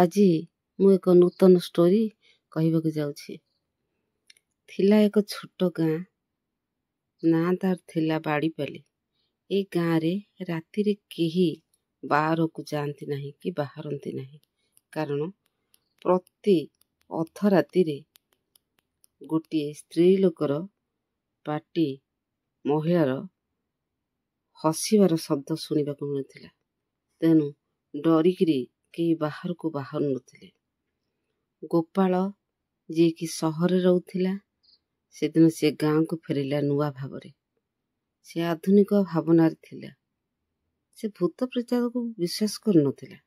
ଆଜି ମୁଁ ଏକ ନୂତନ ଷ୍ଟୋରି କହିବାକୁ ଯାଉଛି। ଥିଲା ଏକ ଛୋଟ ଗାଁ, ନାଁ ତାର ଥିଲା ବାଡ଼ିପାଲି। ଏଇ ଗାଁରେ ରାତିରେ କେହି ବାହାରକୁ ଯାଆନ୍ତି ନାହିଁ କି ବାହାରନ୍ତି ନାହିଁ, କାରଣ ପ୍ରତି ଅଧରାତିରେ ଗୋଟିଏ ସ୍ତ୍ରୀ ଲୋକର ପାଟି, ମହିଳାର ହସିବାର ଶବ୍ଦ ଶୁଣିବାକୁ ମିଳୁଥିଲା। ତେଣୁ ଡରିକିରି କେହି ବାହାରକୁ ବାହାରୁ ନଥିଲେ। ଗୋପାଳ, ଯିଏକି ସହରରେ ରହୁଥିଲା, ସେଦିନ ସେ ଗାଁକୁ ଫେରିଲା ନୂଆ ଭାବରେ। ସେ ଆଧୁନିକ ଭାବନାରେ ଥିଲା। ସେ ଭୂତ ପ୍ରେତାକୁ ବିଶ୍ୱାସ କରୁନଥିଲା,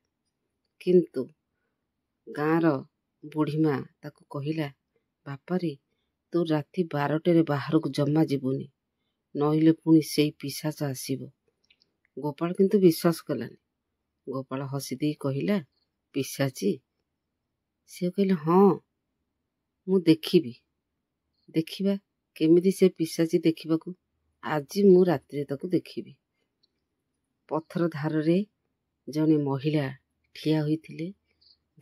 କିନ୍ତୁ ଗାଁର ବୁଢ଼ୀମା ତାକୁ କହିଲା, ବାପାରେ, ତୁ ରାତି 12ଟାରେ ବାହାରକୁ ଜମା ଯିବୁନି, ନଇଲେ ପୁଣି ସେଇ ପିଶାଚ ଆସିବ। ଗୋପାଳ କିନ୍ତୁ ବିଶ୍ୱାସ କଲାନି। ଗୋପାଳ ହସିଦେଇ କହିଲା, ପିଶାଚୀ? ସେ କହିଲେ, ହଁ, ମୁଁ ଦେଖିବି। ଦେଖିବା କେମିତି ସେ ପିଶାଚୀ ଦେଖିବାକୁ। ଆଜି ମୁଁ ରାତିରେ ତାକୁ ଦେଖିବି। ପଥର ଧାରରେ ଜଣେ ମହିଳା ଠିଆ ହୋଇଥିଲେ।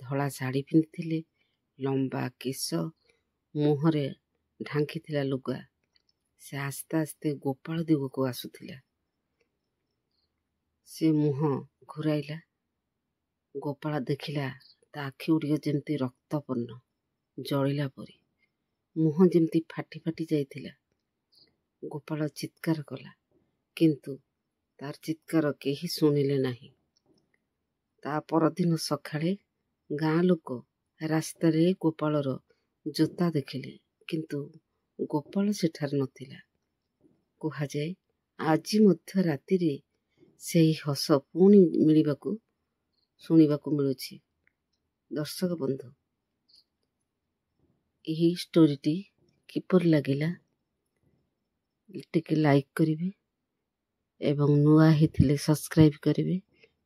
ଧଳା ଶାଢ଼ୀ ପିନ୍ଧିଥିଲେ, ଲମ୍ବା କେଶ, ମୁହଁରେ ଢାଙ୍କିଥିଲା ଲୁଗା। ସେ ଆସ୍ତେ ଆସ୍ତେ ଗୋପାଳ ଦିଗକୁ ଆସୁଥିଲା। ସେ ମୁହଁ ଘୁରାଇଲା। ଗୋପାଳ ଦେଖିଲା ତା ଆଖି ଗୁଡ଼ିକ ଯେମିତି ରକ୍ତବର୍ଣ୍ଣ, ଜଳିଲା ପରି, ମୁହଁ ଯେମିତି ଫାଟି ଫାଟି ଯାଇଥିଲା। ଗୋପାଳ ଚିତ୍କାର କଲା, କିନ୍ତୁ ତାର ଚିତ୍କାର କେହି ଶୁଣିଲେ ନାହିଁ। ତା ପରଦିନ ସକାଳେ ଗାଁ ଲୋକ ରାସ୍ତାରେ ଗୋପାଳର ଜୋତା ଦେଖିଲେ, କିନ୍ତୁ ଗୋପାଳ ସେଠାରେ ନଥିଲା। କୁହାଯାଏ ଆଜି ମଧ୍ୟ ରାତିରେ ସେହି ହସ ପୁଣି ମିଳିବାକୁ ଶୁଣିବାକୁ ମିଳୁଛି। ଦର୍ଶକ ବନ୍ଧୁ, ଏହି ଷ୍ଟୋରିଟି କିପରି ଲାଗିଲା ଟିକେ ଲାଇକ୍ କରିବେ ଏବଂ ନୂଆ ହେଇଥିଲେ ସବସ୍କ୍ରାଇବ୍ କରିବେ।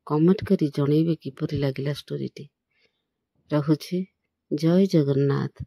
କମେଣ୍ଟ କରି ଜଣେଇବେ କିପରି ଲାଗିଲା ଷ୍ଟୋରିଟି। ରହୁଛି, ଜୟ ଜଗନ୍ନାଥ।